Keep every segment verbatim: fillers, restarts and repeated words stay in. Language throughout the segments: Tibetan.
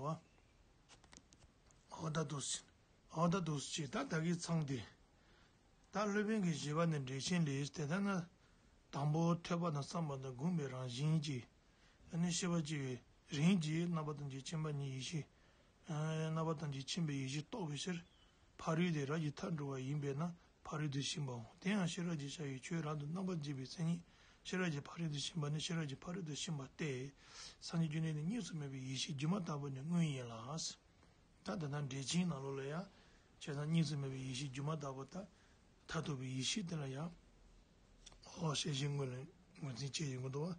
བ། ཨོ་ད་དུ་སི། ཨོ་ད་དུ་སི་ཅེས་ད་ད་གི་ཚང་དེ། ད་སློབ་དཔོན་གྱི་བཞེད་པ་ནི་འགྲེལ་ཆེན་ལས་དེ་ལྟར་ན། དང་པོ་ཐོས་པ་དང་བསམ་པ་དང་བསྒོམས་པའི་རང་བཞིན་གྱིས། ཨ་ནི་ཤེས་པ་སྐྱེ་བའི་རིམ་གྱིས་རྣམ་པ་ཐམས་ཅད་མཁྱེན་པ་ཉིད་ཡེ་ཤེས། ཨ་རྣམ་པ་ཐམས་ཅད་མཁྱེན་པའི་ཡེ་ཤེས་རྟོགས་པའི་ཕྱིར། ཕ་རོལ་ཏེ་རབ་ཀྱི་མཐར་འགྲོ་བ་ཡིན་པས་ན་ཕ་རོལ་ཏུ་ཕྱིན་པའོ། དེ་ཡང་ཤེས་རབ་ཀྱི་ཆ་ཡིས་ཆོས་རབ་ཏུ་རྣམ་པར་འབྱེད་པའི་མཚན་ཉིད་ཤེས་རབ་ཀྱི་ཕ་རོལ་ཏུ་ཕྱིན་པ་ནི་ཤེས་རབ་ཀྱི་ཕ་རོལ་ཏུ་ཕྱིན་པ་སྟེ། སངས་རྒྱས་བཅོམ་ལྡན་འདས་གཉིས་སུ་མེད་པའི་ཡེ་ཤེས་སྒྱུ་མ་ལྟ་བུ་ནི་དངོས་ཡིན་ལ། ད་ད་ལྟ་འགྲེལ་ཆེན་ནང་ལོགས་ལ་ཡང་། བྱས་ཙང་གཉིས་སུ་མེད་པའི་ཡེ་ཤེས་སྒྱུ་མ་ལྟ་བུ་དང་། མཐར་ཐུག་པའི་ཡེ་ཤེས་དེ་ལ་ཡང་། འོ་ཤེས་བཞིན་དངོས་ལ་ངོས་འཛིན་བྱས་ཡོང་གི་འདུག་བ།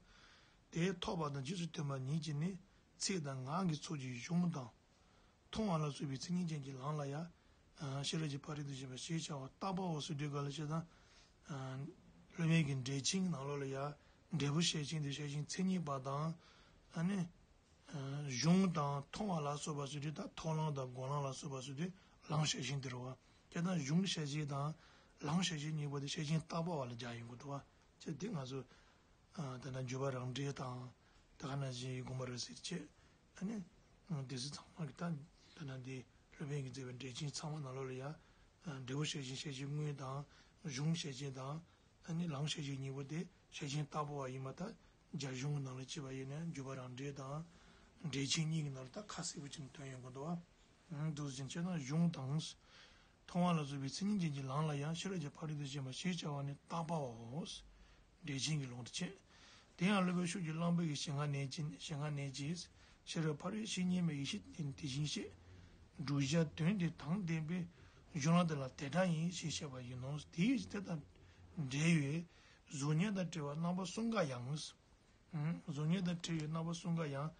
དེ་ཐོས་པ་དང་རྗེས་སུ་མཐུན་པ་ཉིད་ཀྱིས་ནི་ཚིག་དང་ངག་གི་ཚོགས་ཀྱི་གཞུང་དང་། མཐོང་བ་ལ་སོགས་པའི་མཚན་ཉིད་ཅན་གྱི་ལམ་ལ་ཡང་། ཤེས་རབ་ཀྱི་ཕ་རོལ་ཏུ་ཕྱིན་པ་ཞེས་བྱ་བ་བཏགས་པའོ་ཟེར་དུས་ག་ལ་བྱས་ཙང་། སློབ་དཔོན་གྱི་འགྲེལ་ཆེན་གྱི་ནང་ལོགས་ལ་ཡང་འབྲས་བུ་ཤེས་བཞིན་དེ་ཤེས་བཞིན་མཚན་ཉིད་པ་དང་། ཨ་ནི། གཞུང་དང་མཐོང་བ་ལ་སོགས་པ་ཟེར་དུས་ད་མཐོང་ལམ་དང་སྒོམ་ལམ་ལ་སོགས་པ་ཟེར་དུས་ལམ་ཤེས་བཞིན་དེ་རེད་བ། དེ་ལྟར་གཞུང་ཤེས་བཞིན་དང་ལམ་ཤེས་བཞིན་གཉིས་པོ་དེ་ཤེས་བཞིན་བཏགས་པ་བ་ལ་སྦྱར་ཡོང་གི་འདུག་བ། ཅེས་དེ་ང་ཚོ། དེ་ན་འཇུག་པ་རང་འགྲེལ་དང་། དེ་ག་ནང་བཞིན་དགོངས་པ་རབ་གསལ་བཅས། ཨ་ནི། སྡེ་སྲིད་ཚང་མ་གི་ད། དེ་ན་འདི་སློབ་དཔོན་གྱིས་མཛད་པའི་འགྲེལ་ཆེན་ཚང་མ་ནང་ལོགས་ལ་ཡང་། འབྲས་བུ་ཤེས་བཞིན་ཤེས་བཞིན་དངོས་དང་། གཞུང་ཤེས་བཞིན་དང་། ཨ་ནི་ལམ་ཤེས་བཞིན་གཉིས་པོ་དེ་ཤེས་བཞིན་བཏགས་པ་བ་ཡིན་པ་ད། རྒྱ་གཞུང་གི་ནང་ལ་བྱས་པ་ཡིན་ན་འཇུག་པ་རང་འགྲེལ་དང་། འགྲེལ་ཆེན་གཉིས་ཀྱི་ནང་ལ་ད་ཁ་གསལ་པོ་ཅིག་ཐོན་ཡོང་གི་འདུག་བ། འདུག་ཟིན་བྱས་ན་གཞུང་དང་། མཐོང་བ་ལ་སོགས་པའི་མཚན་ཉིད་ཅན་གྱི་ལམ་ལ་ཡང་ཤེས་རབ་ཀྱི་ཕ་རོལ་ཏུ་ཕྱིན་པ་ཞེས་བྱ་བ་ནི་བཏགས་པའོ། འགྲེལ་ཆེན་གྱི་ལུང་དུ་བྱས། དེ་ཡང་སློབ་དཔོན་ཤུགས་ཀྱི་གླང་པོ་གི་ཞལ་སྔ་ནས་ཀྱིས་ཞལ་སྔ་ནས་ཀྱིས། ཤེས་རབ་ཕ་རོལ་ཕྱིན་ཉིད་མེད་ཡེ་ཤེས་དེ་བཞིན་གཤེགས། བསྒྲུབ་བྱ་དོན་དེ་དང་ལྡན་པའི། གཞུང་ལམ་དེ་ལ་དེ་འདྲ་ཡིན་ཞེས་བཤད་པ་ཡིན་ནོ། དེའི་དེ་དང་འབྲེལ་བའི་གཟུགས་བརྙན་དང་བྲལ་བའི་རྣམ་པ་གསུམ་ཀ་ཡང་། གཟུགས་བརྙན་དང་བྲལ་བའི་རྣམ་པ་གསུམ་ཀ་ཡང་།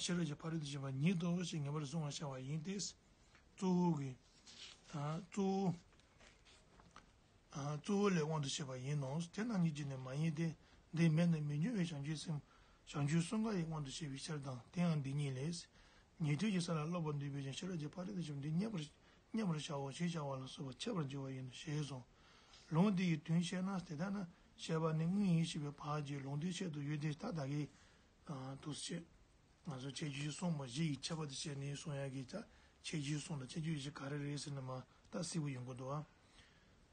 ཤེས་རབ་ཀྱི་ཕ་རོལ་ཏུ་ཕྱིན་པ་ཉིད་དོ་ཞེས་ངེས་པར་གཟུང་བར་བྱ་བ་ཡིན་ཏེ། གཙོ་བོ་གི། གཙོ་བོ། གཙོ་བོ་ལས་དབང་དུ་བྱས་པ་ཡིན་ནོ། དེ་རྣམས་ཉིད་ཀྱིས་ནི་མ་ཡིན་ཏེ། འདི་མེད་ན་མི་འགྱུར་བའི་བྱང་ཆུབ་སེམས། བྱང་ཆུབ་གསུམ་ཀ་ཡི་དབང་དུ་བྱས་པའི་ཕྱིར་དང་དེ་ཡང་འདི་ཉིད་ལས། ཉན་ཐོས་ཀྱི་ས་ལ་སློབ་པར་འདོད་པའི་ཕྱིར་ཤེས་རབ་ཀྱི་ཕ་རོལ་ཏུ་ཕྱིན་པ་འདི་རྙེད་པར་རྙེད་པར་བྱའོ་ཞེས་བྱ་བ་ལ་སོགས་པ་འཆད་པར་འགྱུར་བ་ཡིན་ནོ་ཞེས་གསུངས། ལུང་འདི་ཡི་དོན་བཤད་ན་དེ་ལྟར་ན་བཤད་པ་ནི་དངོས་ཡིན་ཞེས་པའི་བར་གྱི་ལུང་དོན་ཆེད་དུ་ཡོད་དེ་ད་ལྟ་གི། དུ་བཤད། ང་ཚོ་ཁྱད་ཆོས་གསུམ་པོ་གཞི་ཡི་ཁྱད་པར་དུ་བཤད་ནས་གསུང་ཡག་གི་ད་ཁྱད་ཆོས་གསུམ་དང་ཁྱད་ཆོས་བཞི་ག་རེ་རེད་ཟེར་ན་མ་ད་གསལ་པོ་ཡོང་གི་འདུག་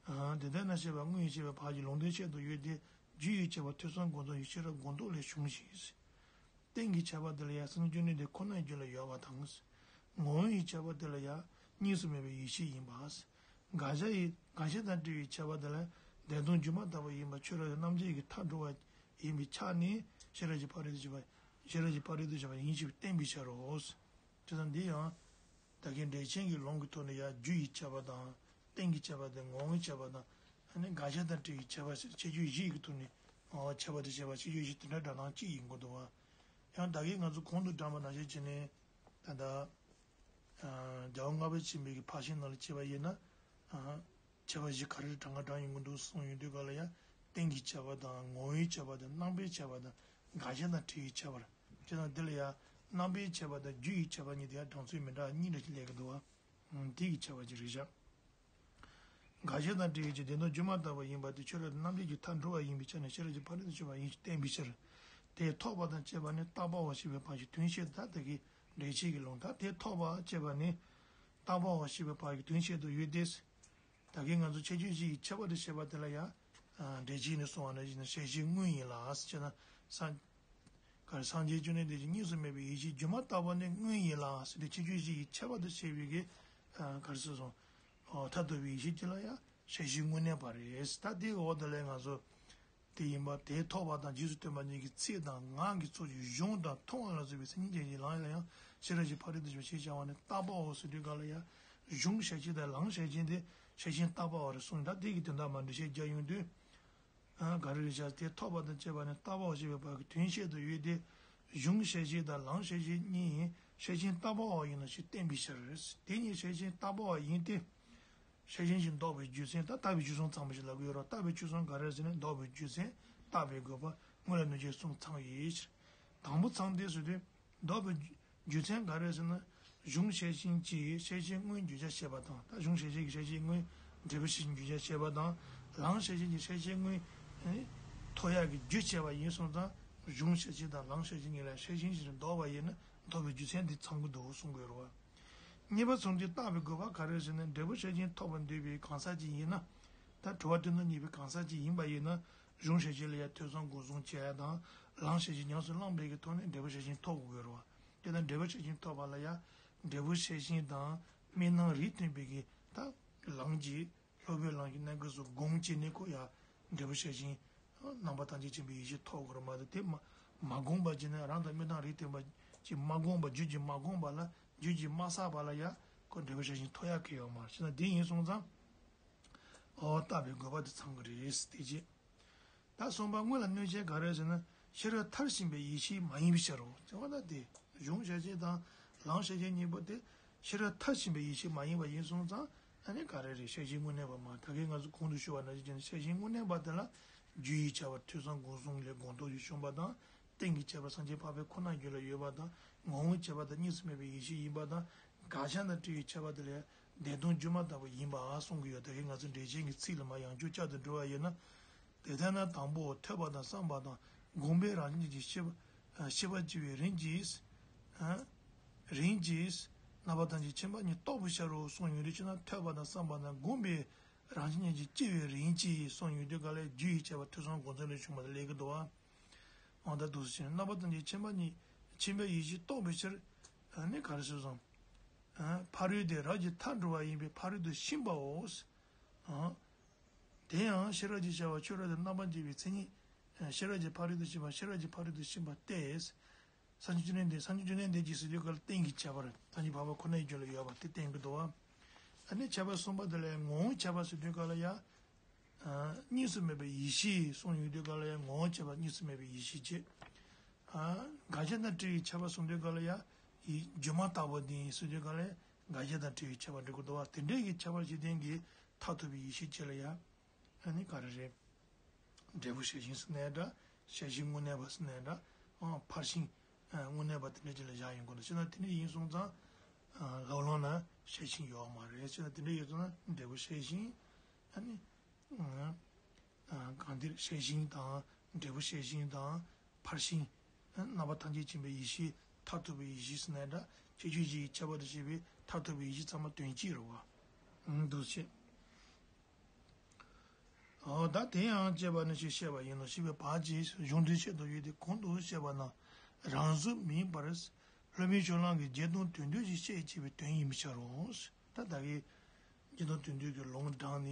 ཨ། དེ་ལྟར་ན་བཤད་པ་དངོས་ཡིན་ཞེས་པའི་བར་གྱི་ལུང་དོན་ཆེད་དུ་ཡོད་དེ་རྒྱུ་ཡི་ཁྱད་པར་ཐོས་བསམ་སྒོམ་རྟོག་ཡི་ཤེས་རབ་སྒོམ་རྟོག་ལས་བྱུང་ཞིང་། རྟེན་གྱི་ཁྱད་པར་དེ་ལ་ཡང་སངས་རྒྱས་བཅོམ་ལྡན་འདས་ཁོ་ནའི་རྒྱུད་ལ་ཡོད་པ་དང་། ངོ་བོ་ཡི་ཁྱད་པར་དེ་ལ་ཡང་གཉིས་སུ་མེད་པའི་ཡེ་ཤེས་ཡིན་པ། དགག་བྱ་ཡི་དགག་བྱ་དང་བྲལ་བའི་ཁྱད་པར་དེ་ལ་བདེན་སྟོང་སྒྱུ་མ་ལྟ་བུ་ཡིན་པ་ཆོས་རབ་ཏུ་རྣམ་འབྱེད་ཀྱི་མཐར་འགྲོ་བ་ཡིན་པའི་ཆ་ནས་ཤེས་རབ་ཀྱི་ཕ་རོལ་ཏུ་ཕྱིན་པ་ཤེས་རབ་ཀྱི་ཕ་རོལ་ཏུ་ཕྱིན་པ་ཡིན་ཞེས་བསྟན་པའི་ཕྱིར་རོ། བྱས་ཙང་འདི་ཡང་ད་གིན་འགྲེལ་ཆེན་གྱི་ལུང་གི་ཐོག་ནས་ཡང་རྒྱུ་ཡི་ཁྱད་པར་དང་རྟེན་གྱི་ཁྱད་པར་དང་ངོ་བོའི་ཁྱད་པར་དང་ཨ་ནི་དགག་བྱ་དང་བྲལ་བའི་ཁྱད་པར་ཟེར་ཁྱད་ཆོས་བཞི་ཡི་ཐོག་ནས་ཁྱད་པར་དུ་བྱས་པ་ཁྱད་ཆོས་བཞི་དེ་འདྲ་འདྲ་སྟངས་གཅིག་ཡིན་དགོས་འདུག་བ། ཡང་ད་གིན་ང་ཚོ་གོང་དུ་བགྲངས་པ་ནང་བཞིན་བྱས་ནས་ད་ལྟ། རྒྱལ་བ་ལྔ་པ་ཆེན་པོའི་གི་ཕར་ཕྱིན་ནང་ལ་བྱས་པ་ཡིན་ན། ཁྱད་པར་བཞི་ག་རེ་གྲངས་ཀ་གྲངས་ཡིན་དགོས་འདུག་གསུངས་ཡོང་དུས་ག་ལ་ཡང་རྟེན་གྱི་ཁྱད་པར་དང་ངོ་བོའི་ཁྱད་པར་དང་རྣམ་པའི་ཁྱད་པར་དང་དགག་བྱ་དང་བྲལ་བའི་ཁྱད་པར། བྱས་ཙང་འདི་ལ་ཡང་རྣམ་པའི་ཁྱད་པར་དང་རྒྱུ་ཡི་ཁྱད་པར་གཉིས་དེ་ཡང་གྲངས་ཚོད་མི་འདྲ་གཉིས་འདྲ་ཞིག་སླེབས་ཀྱི་འདུག་བ། དེ་གི་ཁྱད་པར་གྱི་རིགས་བཞག་དགག་བྱ་དང་བྲལ་བའི་ཕྱིར་བདེན་སྟོང་སྒྱུ་མ་ལྟ་བུ་ཡིན་པ་དེ་ཆོས་རབ་ཏུ་རྣམ་འབྱེད་ཀྱི་མཐར་འགྲོ་བ་ཡིན་པའི་ཆ་ནས་ཤེས་རབ་ཀྱི་ཕ་རོལ་ཏུ་ཕྱིན་པ་ཡིན་ཞེས་བསྟན་པའི་ཕྱིར། དེ་ཐོས་པ་དང་བཅས་པ་ནི་བཏགས་པའོ་ཞེས་པའི་བར་གྱི་དོན་བཤད་ད་ལྟ་གི་འགྲེལ་ཆེན་གྱི་ལུང་ད་དེ་ཐོས་པ་བཅས་པ་ནི་བཏགས་པའོ་ཞེས་པའི་བར་གྱི་དོན་བཤད་དུ་ཡོད་དེ། ད་གིན་ང་ཚོ་ཁྱད་ཆོས་བཞི་ཡི་ཁྱད་པར་དུ་བཤད་པ་དེ་ལ་ཡང་འགྲེལ་ཆེན་ནས་གསུངས་པ་ནང་བཞིན་ཤེས་བཞིན་དངོས་ཡིན་ལ་ཟེར་ན་སངས་ག་རེ་སངས་རྒྱས་བཅོམ་ལྡན་འདས་ཀྱིས་གཉིས་སུ་མེད་པའི་ཡེ་ཤེས་སྒྱུ་མ་ལྟ་བུ་ནི་དངོས་ཡིན་ལ་ཟེར་ཏེ་ཁྱད་ཆོས་བཞི་ཡི་ཁྱད་པར་དུ་བཤད་པའི་གི་ག་རེ་ཟེར་སོང་། མཐར་ཐུག་པའི་ཡེ་ཤེས་ཀྱི་ལ་ཡང་ཤེས་བཞིན་དངོས་གནས་པ་རེད། ད་དེའི་འོག་ཏུ་ལས་ང་ཚོ་དེ་ཡིན་པ་དེ་ཐོས་པ་དང་རྗེས་སུ་མཐུན་པ་གཉིས་ཀྱི་ཚིག་དང་ངག་གི་ཚོགས་ཀྱི་གཞུང་དང་མཐོང་བ་ལ་སོགས་པའི་མཚན་ཉིད་ཅན་གྱི་ལམ་ལ་ཡང་ཤེས་རབ་ཀྱི་ཕ་རོལ་ཏུ་ཕྱིན་པ་ཞེས་བྱ་བ་ནི་བཏགས་པའོ་ཟེར་དུས་ག་ལ་ཡང་གཞུང་ཤེས་བཞིན་དང་ལམ་ཤེས་བཞིན་དེ་ཤེས་བཞིན་བཏགས་པའོ་རེད་གསུངས། ད་དེ་གི་དོན་དག་མ་འདྲ་བཤད་རྒྱག་ཡོང་དུས། ག་རེ་རེད་བྱ་དེ་ཐོས་པ་དང་བཅས་པ་ནི་བཏགས་པའོ་ཞེས་པའི་བར་གྱི་དོན་བཤད་དུ་ཡོད་དེ། གཞུང་ཤེས་བཞིན་དང་ལམ་ཤེས་བཞིན་གཉིས་ཤེས་བཞིན་བཏགས་པའོ་ཡིན་ནོ་ཞེས་བསྟན་པའི་ཕྱིར། དེ་གཉིས་ཤེས་བཞིན་བཏགས་པའོ་ཡིན་ཏེ། ཤེས་བཞིན་གྱིས་འདོགས་པའི་རྒྱུ་མཚན་ད་བཏགས་པའི་རྒྱུ་མཚན་ཚང་མ་ཞིག་ལབ་ཀྱི་ཡོད་རེད། བཏགས་པའི་རྒྱུ་མཚན་ག་རེ་ཟེར་ན་འདོགས་པའི་རྒྱུ་མཚན་བཏགས་པའི་དགོས་པ་སྔོན་ལ་ནུས་ཀྱི་གསུམ་ཚང་བའི་ཕྱིར། དང་པོ་ཚང་སྟེ་ཟེར་དུས། འདོགས་པའི་རྒྱུ་མཚན་ག་རེ་ཟེར་ན། གཞུང་ཤེས་བཞིན་གྱིས་ཤེས་བཞིན་དངོས་བརྗོད་བྱ་བྱེད་པ་དང་ད་གཞུང་ཤེས་བཞིན་གྱིས་ཤེས་བཞིན་དངོས་འབྲས་བུ་ཤེས་བཞིན་བརྗོད་བྱ་བྱེད་པ་དང་ལམ་ཤེས་བཞིན་གྱིས་ཤེས་བཞིན་དངོས་ཐོབ་ཡག་གི་རྒྱུ་བྱེད་པ་ཡིན་སོང་ཙང་གཞུང་ཤེས་བཞིན་དང་ལམ་ཤེས་བཞིན་གཉིས་ལ་ཤེས་བཞིན་ཞེས་འདོགས་པ་ཡིན་ན། ཐོབ་པའི་རྒྱུ་མཚན་དེ་ཚང་གི་འདུག་གསུང་དགོས་རེད་བ། གཉིས་པ་ཚུལ་འདི་བརྟག་པའི་དགོས་པ་ག་རེ་ཟེར་ན། འབྲས་བུ་ཤེར་ཕྱིན་ཐོབ་པར་འདོད་པའི་གང་ཟག་ཅིག་ཡིན་ན། ད་དྲི་བ་དྲི་ན་གཉིས་པའི་གང་ཟག་ཅིག་ཡིན་པ་ཡིན་ན། གཞུང་ཤེར་ཕྱིན་ལ་ཡང་ཐོས་བསམ་སྒོམ་གསུམ་བྱས་ཡ་དང་། ལམ་ཤེར་ཕྱིན་ཉམས་སུ་བླངས་པའི་གི་ཐོག་ནས་འབྲས་བུ་ཤེར་ཕྱིན་ཐོབ་དགོས་རེད་བ། དེ་ལྟར་འབྲས་བུ་ཤེར་ཕྱིན་ཐོབ་པ་ལ་ཡང་། འབྲས་བུ་ཤེར་ཕྱིན་དང་དམིགས་རྣམ་རིགས་མཐུན་པའི་གི་ད་ལམ་གྱི། སློབ་དཔོན་ལམ་གྱི་རྣམ་ཀུན་སོགས་སྒོམ་བྱས་ནས་ཁོ་ཡང་འབྲས་བུ་ཤེར་ཕྱིན། རྣམ་པ་ཐམས་ཅད་མཁྱེན་པའི་ཡེ་ཤེས་ཐོབ་དགོས་རེད་མ་གཏོགས། དེ་མ་མ་བསྒོམས་པ་བྱས་ན། རང་དང་དམིགས་རྣམ་རིགས་མཐུན་པ་ཅིག་མ་བསྒོམས་པ། རྒྱུད་ཀྱིས་མ་བསྒོམས་པ་ལ། རྒྱུད་ཀྱིས་མ་བསགས་པ་ལ་ཡང་ཁོ་འབྲས་བུ་ཤེར་ཕྱིན་ཐོབ་ཡག་གི་ཡོད་མ་རེད། བྱས་ན་དེ་ཡིན་སོང་ཙང་། འོ་བརྟག་པའི་དགོས་པ་དེ་ཚང་གི་རེད། དེ་རྗེས། ད་གསུམ་པ་དངོས་ལ་གནོད་བྱེད་ག་རེ་ཟེར་ན། ཤེས་རབ་མཐར་ཕྱིན་པའི་ཡེ་ཤེས་མ་ཡིན་པའི་ཕྱིར་རོ། ཅེས་པ་ལ་དེ། གཞུང་ཤེར་ཕྱིན་དང་ལམ་ཤེར་ཕྱིན་གཉིས་པོ་དེ་ཤེས་རབ་མཐར་ཕྱིན་པའི་ཡེ་ཤེས་མ་ཡིན་པ་ཡིན་སོང་ཙང་། ཨ་ནི་ག་རེ་རེད། ཤེར་ཕྱིན་དངོས་གནས་པ་མ། ད་གིན་ང་ཚོ་གོང་དུ་ཞུས་པ་ནང་བཞིན་བྱས་ན། ཤེར་ཕྱིན་དངོས་གནས་པ་དེ་ལ་རྒྱུ་ཡི་ཁྱད་པར་ཐོས་བསམ་སྒོམ་གསུམ་ལས་སྒོམ་རྟོག་གི་བྱུང་བ་དང་། རྟེན་གྱི་ཁྱད་པར་སངས་རྒྱས་འཕགས་པའི་ཁོ་ན་རྒྱུད་ལ་ཡོད་པ་དང་། ངོ་བོའི་ཁྱད་པར་དེ་གཉིས་སུ་མེད་པའི་ཡེ་ཤེས་ཡིན་པ་དང་། དགག་བྱ་དང་བྲལ་བའི་ཁྱད་པར་དེ་ལ་བདེན་སྟོང་སྒྱུ་མ་ལྟ་བུ་ཡིན་པ་གསུང་གི་ཡོད། ད་གིན་ང་ཚོ་འགྲེལ་ཆེན་གྱི་ཚིག་ལ་མར་ཡང་བསྐྱར་བསྐྱར་དུ་འགྲོ་བ་ཡིན་ན། དེ་ལྟར་ན། དང་པོ་ཐོས་པ་དང་བསམ་པ་དང་སྒོམ་པས་རང་བཞིན་གྱིས་ཤེས་པ། ཤེས་པར་བགྱི་བའི་རིམ་གྱིས། རིམ་གྱིས་རྣམ་པ་ཐམས་ཅད་མཁྱེན་པ་ཉིད་རྟོགས་པའི་ཕྱིར་རོ་གསུངས་ཡོད་དུས། ཅི་ན་ཐོས་པ་དང་བསམ་པ་དང་སྒོམ་པས་རང་བཞིན་ཉིད་ཀྱིས་སྐྱེ་བའི་རིམ་གྱིས་གསུངས་ཡོད་དུས་ག་ལ་རྒྱུ་ཡི་ཁྱད་པར་ཐོས་བསམ་སྒོམ་གསུམ་ལས་བྱུང་བ་དེ་སླེབས་ཀྱི་འདུག་བ། འོ་ད་འདུག་སེ་བྱས་ན། རྣམ་པ་ཐམས་ཅད་མཁྱེན་པ་ཉིད། མཁྱེན་པའི་ཡེ་ཤེས་རྟོགས་པའི་ཕྱིར། ཨ་ནི་ག་རེ་ཟེར་སོང་། ཕ་རོལ་ཏེ་རབ་ཀྱི་མཐར་འགྲོ་བ་ཡིན་པས་ཕ་རོལ་ཏུ་ཕྱིན་པའོ། དེ་ཡང་ཤེས་རབ་ཀྱི་ཤར་བ་ཆོས་རབ་ཏུ་རྣམ་པར་འབྱེད་པའི་མཚན་ཉིད། ཤེས་རབ་ཀྱི་ཕ་རོལ་ཏུ་ཕྱིན་པ། ཤེས་རབ་ཀྱི་ཕ་རོལ་ཏུ་ཕྱིན་པ་སྟེ། སངས་རྒྱས་བཅོམ་ལྡན་འདས། སངས་རྒྱས་བཅོམ་ལྡན་འདས་ཀྱིས་ཟེར་དུས་ག་ལ་རྟེན་གྱི་ཁྱད་པར་སངས་རྒྱས་འཕགས་པ་ཁོ་ནའི་རྒྱུད་ལ་ཡོད་པ་དེ་བསྟན་གྱི་འདུག་བ། ཨ་ནི་ཁྱད་པར་གསུམ་པ་དེ་ལ་ཡང་ངོ་བོའི་ཁྱད་པར་ཟེར་དུས་ག་ལ་ཡང་། གཉིས་སུ་མེད་པའི་ཡེ་ཤེས་གསུངས་ཡོད་དུས་ག་ལ་ཡང་། ངོ་བོའི་ཁྱད་པར་གཉིས་སུ་མེད་པའི་ཡེ་ཤེས་བྱས། དགག་བྱ་དང་བྲལ་བའི་ཁྱད་པར་གསུངས་དུས་ག་ལ་ཡང་། ཡིད་སྒྱུ་མ་ལྟ་བུ་དེ་ཡིན་ཟེར་དུས་ག་ལ་ཡང་དགག་བྱ་དང་བྲལ་བའི་ཁྱད་པར་འགྲོ་གི་འདུག་བ། དེ་འདྲའི་གི་ཁྱད་པར་བཞི་ལྡན་གྱི་མཐར་ཐུག་པའི་ཡེ་ཤེས་བཅས་ལ་ཡང་། ཨ་ནི་ག་རེ་རེད། འབྲས་བུ་ཤེར་ཕྱིན་ཟེར་ནའི་འདྲ། ཤེར་ཕྱིན་དངོས་གནས་པ་ཟེར་ནའི་འདྲ། ཨ་ཕར་ཕྱིན། ཨ་དངོས་གནས་པ་དེ་འདྲ་ཅིག་ལ་བཞག་ཡོང་གི་འདུག། བྱས་ན་དེ་འདྲ་ཡིན་སོང་ཙང་། ཨ་ལྷག་ལུང་ན་ཤེར་ཕྱིན་ཡོད་མ་རེད། བྱས་ན་དེ་འདྲ་ཡིན་སོང་ན་འབྲས་བུ་ཤེར་ཕྱིན། ཨ་ནི། ཨ་གང་འདིར་ཤེར་ཕྱིན་དང་། འབྲས་བུ་ཤེར་ཕྱིན་དང་། ཕར་ཕྱིན། རྣམ་པ་ཐམས་ཅད་མཁྱེན་པའི་ཡེ་ཤེས། མཐར་ཐུག་པའི་ཡེ་ཤེས་ཟེར་ནའི་འདྲ། ཁྱད་ཆོས་བཞི་ཡི་ཁྱད་པར་དུ་བྱས་པའི་མཐར་ཐུག་པའི་ཡེ་ཤེས་ཚང་མ་དོན་གཅིག་རེད་བ། འདུག་བྱས། འོ་ད་དེ་ཡང་དཔྱད་པ་ནི་ཞེས་བཤད་པ་ཡིན་ནོ་ཞེས་པའི་བར་གྱི་གཞུང་འདིའི་ཆེད་དུ་ཡོད་དེ། གོང་དུ་བཤད་པ་རྣམས་རང་བཟོ་མིན་པར། སློབ་དཔོན་ཕྱོགས་གླང་གིས་བརྒྱད་སྟོང་དོན་བསྡུས་ཀྱིས་བཤད་ཅེས་པའི་དོན་ཡིན་པའི་ཕྱིར་རོ། ད་ད་གིན་བརྒྱད་སྟོང་དོན་བསྡུས་ཀྱི་ལུང་དྲངས་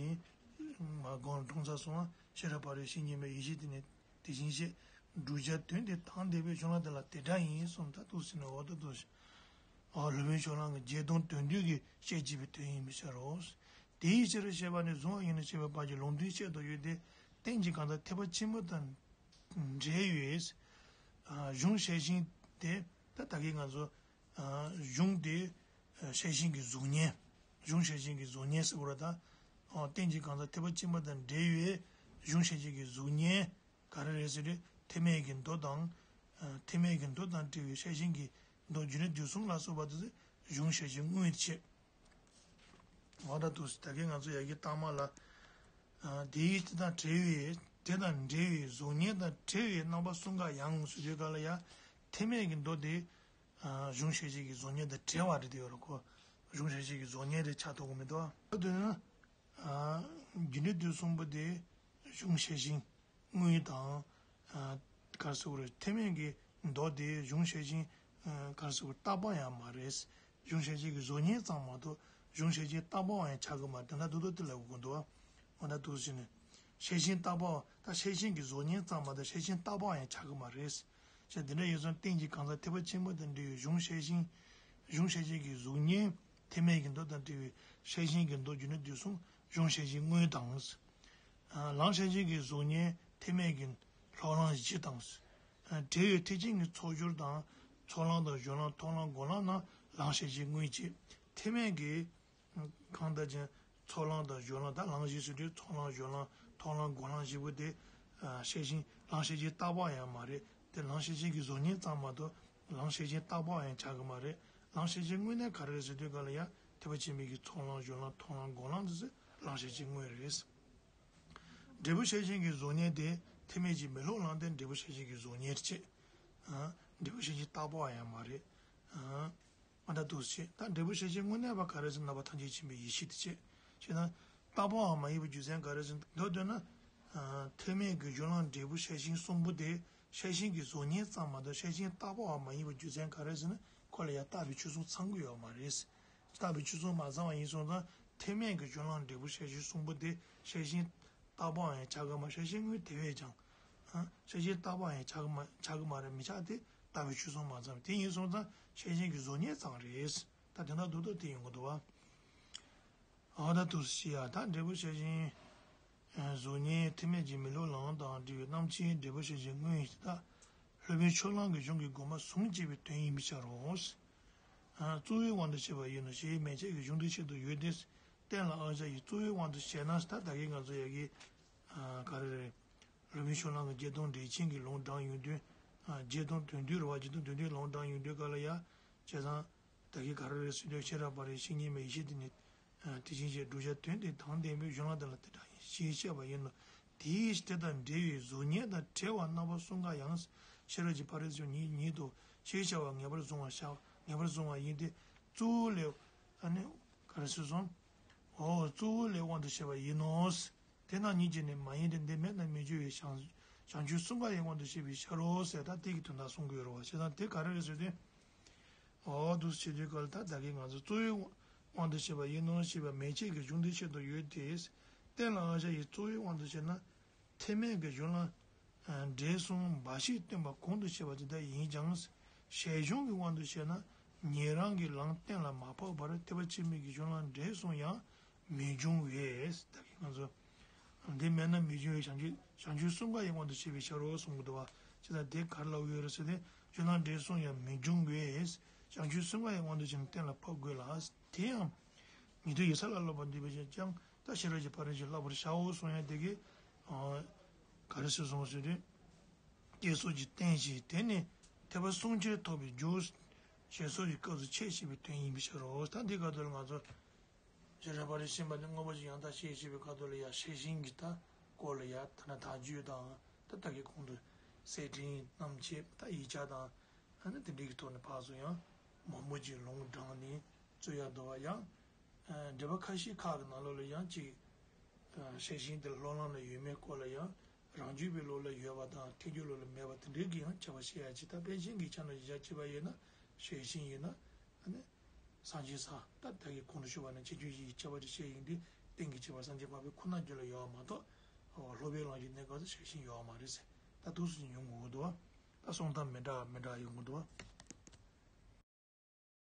ནས་མར་སྒོམ་ལ་དྲངས་ཚར་སོང་བ། ཤེས་རབ་ཕ་རོལ་ཕྱིན་མཁྱེན་པའི་ཡེ་ཤེས་དེ་ནི་དེ་བཞིན་གཤེགས། བསྒྲུབ་བྱ་དོན་དེ་དང་ལྡན་པས་ཕྱོགས་གླང་དེ་ལ་དེ་འདྲ་ཡིན་གསུངས། ད་འདུག་ཟེར་ནས། འོ་ད་འདུག་ཟེར། ཨ་སློབ་དཔོན་ཕྱོགས་གླང་གིས་བརྒྱད་སྟོང་དོན་བསྡུས་ཀྱིས་བཤད་ཅེས་པའི་དོན་ཡིན་པའི་ཕྱིར་རོ། དེའི་ཕྱིར་ཞེས་པ་ནི་གཟུང་བ་ཡིན་ནོ་ཞེས་པའི་བར་གྱི་ལུང་དོན་ཆེད་དུ་ཡོད་དེ། རྟེན་གྱི་གང་ཟག་ཐེག་པ་ཆེན་པོ་དང་འབྲེལ་བའི་གཞུང་ཤེར་ཕྱིན་དེ། ད་ད་གིན་ང་ཚོ་གཞུང་དེ་ཤེར་ཕྱིན་གྱི་གཟུགས་བརྙན། གཞུང་ཤེར་ཕྱིན་གྱི་གཟུགས་བརྙན་ཟེར་བ་རེད་ད། རྟེན་གྱི་གང་ཟག་ཐེག་པ་ཆེན་པོ་དང་འབྲེལ་བའི་གཞུང་ཤེར་ཕྱིན་གྱི་གཟུགས་བརྙན་ག་རེ་རེད་ཟེར་དུས། ཐེག་དམན་གྱི་མདོ་དང་། ཐེག་དམན་གྱི་མདོ་དང་འབྲེལ་བའི་ཤེར་ཕྱིན་གྱི་མདོ་རྒྱུད་ལས་བསྡུས་གསུམ་ལ་སོགས་པ་དེ་ཚོ་གཞུང་ཤེར་ཕྱིན་དངོས་བྱས། འོ་ད་འདུག་ཟེར། ད་གིན་ང་ཚོ་ཡ་གི་ལྟག་མ་ལ། ཨ་དེའི་དེ་དང་འབྲེལ་བའི། དེ་དང་འབྲེལ་བའི་གཟུགས་བརྙན་དང་བྲལ་བའི་རྣམ་པ་གསུམ་ཀ་ཡང་ཟེར་དུས་ག་ལ་ཡ། ཐེག་དམན་གྱི་མདོ་དེ་ཨ་གཞུང་ཤེར་ཕྱིན་གྱི་གཟུགས་བརྙན་དང་བྲལ་བ་རེད་དེ་ཡོད་རེད་ཁོ། གཞུང་ཤེར་ཕྱིན་གྱི་གཟུགས་བརྙན་རེད་ཆགས་ཐུབ་ཀྱི་མི་འདུག་ཨ། དེ་ན་ཨ་རྒྱུད་ལས་བསྡུས་གསུམ་པོ་དེ་གཞུང་ཤེར་ཕྱིན་དངོས་དང་། ཨ་ག་རེ་ཟེར་དགོས་རེད། ཐེག་དམན་གྱི་མདོ་དེ་གཞུང་ཤེར་ཕྱིན། ཨ་ག་རེ་ཟེར་དགོས་རེད། རྟག་པ་ཡང་མ་རེད། གཞུང་ཤེར་ཕྱིན་གྱི་གཟུགས་བརྙན་ཙམ་མ་གཏོགས་གཞུང་ཤེར་ཕྱིན་རྟག་པ་བ་ཡང་ཆགས་ཀྱི་མ་རེད། དེ་འདྲ་འདུག་འདུག་དེ་ལབ་དགོས་འདུག་ཨ། འོ་ན་འདུག་ཟེར་ནས། ཤེར་ཕྱིན་རྟག་པ་བ། ད་ཤེར་ཕྱིན་གྱི་གཟུགས་བརྙན་ཙམ་མ་གཏོགས་ཤེར་ཕྱིན་རྟག་པ་བ་ཡང་ཆགས་ཀྱི་མ་རེད། ཅེས་དེ་འདྲ་ཡིན་ཙང་རྟེན་གྱི་གང་ཟག་ཐེག་པ་ཆེན་པོ་དང་འབྲེལ་བའི་གཞུང་ཤེར་ཕྱིན། གཞུང་ཤེར་ཕྱིན་གྱི་གཟུགས་བརྙན། ཐེག་དམན་གྱི་མདོ་དང་འབྲེལ་བའི་ཤེར་ཕྱིན་གྱི་མདོ་རྒྱུད་ལས་བསྡུས་གསུམ་གཞུང་ཤེར་ཕྱིན་དངོས་དང་། ལམ་ཤེར་ཕྱིན་གྱི་གཟུགས་བརྙན་ཐེག་དམན་གྱི་ལྷོ་གླང་བཞི་དང་། འབྲེལ་བའི་ཐེག་ཆེན་གྱི་ཚོགས་སྦྱོར་དང་། ཚོགས་ལམ་དང་སྦྱོར་ལམ་མཐོང་ལམ་སྒོམ་ལམ་རྣམས་ལམ་ཤེར་ཕྱིན་དངོས་བྱས། ཐེག་དམན་གྱི་གང་ལྟར་ཀྱང་ཚོགས་ལམ་དང་སྦྱོར་ལམ། ད་ལམ་བཞི་ཟེར་དུས་ཚོགས་ལམ་སྦྱོར་ལམ་མཐོང་ལམ་སྒོམ་ལམ་བཞི་པོ་དེ། ཤེར་ཕྱིན་ལམ་ཤེར་ཕྱིན་རྟག་པ་ཡང་མ་རེད། དེ་ལམ་ཤེར་ཕྱིན་གྱི་གཟུགས་བརྙན་ཙམ་མ་གཏོགས་ལམ་ཤེར་ཕྱིན་རྟག་པ་ཡང་ཆགས་ཀྱི་མ་རེད། ལམ་ཤེར་ཕྱིན་དངོས་གནས་ག་རེ་རེད་ཟེར་དུས་ག་ལ་ཡ། ཐེག་པ་ཆེན་པོའི་གི་ཚོགས་ལམ་སྦྱོར་ལམ་མཐོང་ལམ་སྒོམ་ལམ་དེ་ཚོ་ལམ་ཤེར་ཕྱིན་དངོས་རེད། འབྲས་བུ་ཤེར་ཕྱིན་གྱི་གཟུགས་བརྙན་དེ་ཐེག་དམན་གྱི་མེ་ལྷུང་ལམ་དེ་འབྲས་བུ་ཤེར་ཕྱིན་གྱི་གཟུགས་བརྙན་རེད། འབྲས་བུ་ཤེར་ཕྱིན་རྟག་པ་ཡང་མ་རེད། ཨ་ད་འདུག་སེ་བྱས། ད་འབྲས་བུ་ཤེར་ཕྱིན་དངོས་གནས་པ་ག་རེ་ཟེར་ན། རྣམ་པ་ཐམས་ཅད་མཁྱེན་པའི་ཡེ་ཤེས་དེ་བྱས། བྱས་ཙང་རྟག་པའང་མ་ཡིན་པའི་རྒྱུ་མཚན་ག་རེ་ཟེར་ན། མདོར་བསྡུས་ན། ཨ་ཐེག་དམན་གྱི་སྦྱོར་ལམ་འབྲས་བུ་ཤེར་ཕྱིན་གསུམ་པོ་དེ་ཤེར་ཕྱིན་གྱི་གཟུགས་བརྙན་ཙམ་མ་གཏོགས་ཤེར་ཕྱིན་རྟག་པའང་མ་ཡིན་པའི་རྒྱུ་མཚན་ག་རེ་ཟེར་ན། ཁོ་ལ་ཡང་རྟག་པའི་ཆོས་ཚུལ་ཚང་གི་ཡོད་མ་རེད། རྟག་པའི་ཆོས་ཚུལ་མ་ཚང་བ་ཡིན་སོང་ཙང་། ཐེག་དམན་གྱི་སྦྱོར་ལམ་འབྲས་བུ་ཤེར་ཕྱིན་གསུམ་པོ་དེ་ཤེར་ཕྱིན་རྟག་པའང་ཡང་ཆགས་ཀྱི་མ། ཤེར་ཕྱིན་དངོས་དེ་བས་ཀྱང་། ཨ་ཤེར་ཕྱིན་རྟག་པའང་ཡང་ཆགས་ཀྱི་མ། ཆགས་ཀྱི་མ་རེད། མི་ཆགས་དེ་རྟག་པའི་ཆོས་ཚུལ་མ་ཚང་བ་དེ་ཡིན་སོང་ཙང་ཤེར་ཕྱིན་གྱི་གཟུགས་བརྙན་ཙམ་རེད། ད་དེ་འདྲ་འདུག་སྟེ་དེ་ཡོང་གི་འདུག་བ། ཨ་ད་འདུག་སེ་བྱས། ཡ་ད་འབྲས་བུ་ཤེར་ཕྱིན་གཟུགས་བརྙན་ཐེག་དམན་གྱི་མི་སློབ་ལམ་དང་འབྲེལ་བའི་རྣམ་མཁྱེན་འབྲས་བུ་ཤེར་ཕྱིན་དངོས་ཡིན་ཞེས་དང་། སློབ་དཔོན་ཕྱོགས་གླང་གི་གཞུང་གི་དགོངས་པ་ཟུང་འབྱེད་པའི་དོན་ཡིན་པའི་ཕྱིར་རོ། ཨ་གཙོ་བོའི་དབང་དུ་བྱས་པ་ཡིན་ནོ་ཞེས་མན་ཆད་ཀྱི་གཞུང་འདི་ཆེད་དུ་ཡོད་དེ། གཏན་ལ་དབང་བྱ་ཡི་གཙོ་བོའི་དབང་དུ་བྱས་ན། ད་ད་གིན་ང་ཚོ་ཡ་གི་ཨ་ག་རེ་རེད། སློབ་དཔོན་ཕྱོགས་གླང་གི་བརྒྱད་སྟོང་འགྲེལ་ཆེན་གྱི་ལུང་དྲངས་ཡོང་དུས། ཨ་བརྒྱད་སྟོང་དོན་བསྡུས་རེད་བ། བརྒྱད་སྟོང་དོན་བསྡུས་ལུང་དྲངས་ཡོང་དུས་སྐབས་ལ་ཡ། བྱས་ཙང་ད་གིན་ག་རེ་རེད་ཟེར་དུས། ཤེས་རབ་ཕར་རོལ་ཕྱིན་ཉིད་མ་ཡེ་ཤེས་དེ་ནི། ཨ་དེ་བཞིན་གཤེགས་བསྒྲུབ་བྱ་དོན་དེ་དང་ལྡན་པའི་གཞུང་ལམ་དེ་ལ་དེ་འདྲ་ཡིན་ཞེས་བཤད་པ་ཡིན་ནོ། དེའི་དེ་དང་འབྲེལ་བའི་གཟུགས་བརྙན་དང་བྲལ་བ་རྣམ་པ་གསུམ་ཀ་ཡང་ཤེས་རབ་ཀྱི་ཕ་རོལ་ཏུ་ཕྱིན་ཉིད་ཉིད་དོ་ཞེས་བྱ་བ་ངེས་པར་བཟུང་བར་བྱ། ངེས་པར་བཟུང་བ་ཡིན་ཏེ། གཙོ་བོ་ལས། ཨ་ནི་ག་རེ་ཟེར་སོང་། འོ་གཙོ་བོ་ལས་དབང་དུ་བྱས་པ་ཡིན་ནོ། དེ་རྣམས་ཉིད་ཀྱིས་ནི་མ་ཡིན་ཏེ། འདི་མེད་ན་མི་འབྱུང་བའི་བྱང་བྱང་ཆུབ་གསུམ་ཀ་ཡི་དབང་དུ་བྱས་པའི་ཕྱིར་རོ་ཟེར། ད་དེ་གི་དོན་དག་གསུང་གི་ཡོད་རེད་བ། བྱས་ཙང་དེ་ག་རེ་རེད་ཟེར་དུས། འོ་འདུག་སེ་བྱེད་དུས་སྐབས་ལ། ད་ད་གིན་ང་ཚོ་གཙོ་བོའི་དབང་དུ་བྱས་པ་ཡིན་ནོ་ཞེས་པ་མན་ཆད་ཀྱི་གཞུང་འདི་ཆེད་དུ་ཡོད་དེ། གཏན་ལ་དབང་བྱ་ཡི་གཙོ་བོའི་དབང་དུ་བྱས་ན། ཐེག་དམན་གྱི་སྦྱོར་ལམ་འབྲས་གསུམ་འབའ་ཞིག་སྟོན་པ་གོང་དུ་བཤད་པ་དེ་དག་ཡིན་ཀྱང་། ཞལ་གཞུང་གི་དབང་དུ་བྱས་ན། ཉན་རང་གི་ལམ་གཏན་ལ་མ་ཕབ་བར་ཐེག་པ་ཆེན་པོའི་གི་སྦྱོར་ལམ་འབྲས་གསུམ་ཡང་མི་འབྱུང་བས། ད་གིན་ང་ཚོ། འདི་མེད་ན་མི་འབྱུང་བའི་བྱང་ཆུབ་བྱང་ཆུབ་གསུམ་ཀ་ཡི་དབང་དུ་བྱས་པའི་ཕྱིར་རོ་གསུང་གི་འདུག་བ། ཅི་ལྟར་དེ་ག་རེ་ལབ་ཡོད་རེད་ཟེར་ཏེ། སྦྱོར་ལམ་འབྲས་གསུམ་ཡང་མི་འབྱུང་བས། བྱང་ཆུབ་གསུམ་ཀ་ཡི་དབང་དུ་བྱས་ནས་གཏན་ལ་ཕབ་དགོས་ལ། དེ་ཡང་ཉན་ཐོས་ཡིན་ས་ལ་སློབ་པར་འདོད་པའི་ཕྱིར་ཀྱང་། ད་ཤེས་རབ་ཀྱི་ཕ་རོལ་ཕྱིན་བསླབ་པར་བྱའོ་གསུང་ཡ་དེ་གིས། ཨ་ག་རེ་ཟེར་སོང་ཟེར་དུས། བསྐྱེད་རྫོགས་ཀྱི་རྟེན་བཞི་དེ་ནི་ཐེག་པ་གསུམ་ཆར་ཐོབ་པའི་རྒྱུ་ཞེས་སོགས་ཀྱི་སྐབས་སུ་འཆད་བྱེད་པའི་དོན་ཡིན་པའི་ཕྱིར་རོ། ད་འདི་ག་དོན་ལ་ང་ཚོ་ཤེས་རབ་ཕ་རོལ་ཕྱིན་པ་ནི་དངོས་པོ་ཅིག་ཡང་དག་ཤེས་བྱེད་པའི་ཁ་ཐོག་ལ་ཡང་ཤེར་ཕྱིན་གྱི་ད་སྐོར་ལ་ཡང་ཐ་ན་དག་བཅོས་དང་། ད་ལྟ་གི་གོང་དུ་གསེར་ཕྲེང་རྣམ་འབྱེད་ད་ཡིག་ཆ་དང་། ཨ་ནི་དེ་འདྲའི་གི་ཐོག་ནས་ཕར་ཚུར་ཡང་མང་པོ་ཅིག་ལུང་དྲངས་ནས་རྩོད་ཡ་འདུག་བ། ཡང་འགྲེལ་པ་ཁ་ཤས་ཁག་གི་ནང་ལོགས་ལ་ཡང་ཅིག་ཤེར་ཕྱིན་དེ་སློབ་ལམ་ལ་ཡོད་མེད་སྐོར་ལ་ཡང་། རང་རྒྱུད་པའི་ལུགས་ལ་ཡོད་པ་དང་ཐལ་འགྱུར་ལུགས་ལ་མེད་པ་དེ་འདྲའི་གི་ཡང་ཁྱབ་པ་བཤད་ཡ་ཅིག་ད་པཎ་ཆེན་གྱི་ཆ་ནས་ཡིག་ཆ་བྱས་པ་ཡིན་ན། ཤེར་ཕྱིན་ཡིན་ན། ཨ་ནི་སངས་རྒྱས་ས་ད་ལྟ་གི་གོང་དུ་ཞུས་པ་ནི་ཁྱད་ཆོས་བཞི་ཡི་ཁྱད་པར་དུ་བཤད་ཡིན་ཏེ། རྟེན་གྱི་ཁྱད་པར་སངས་རྒྱས་འཕགས་པའི་ཁོ་ན་རྒྱུད་ལ་ཡོད་པ་མ་གཏོགས། སློབ་པའི་ལམ་གྱི་གནས་སྐབས་སུ་ཤེར་ཕྱིན་ཡོད་པ་མ་རེད་ཟེར། ད་འདུག་སེ་ཡོང་གི་འདུག་བ། ད་གསུང་སྟངས་མི་འདྲ་མི་འདྲ་ཡོང་གི་འདུག་བ།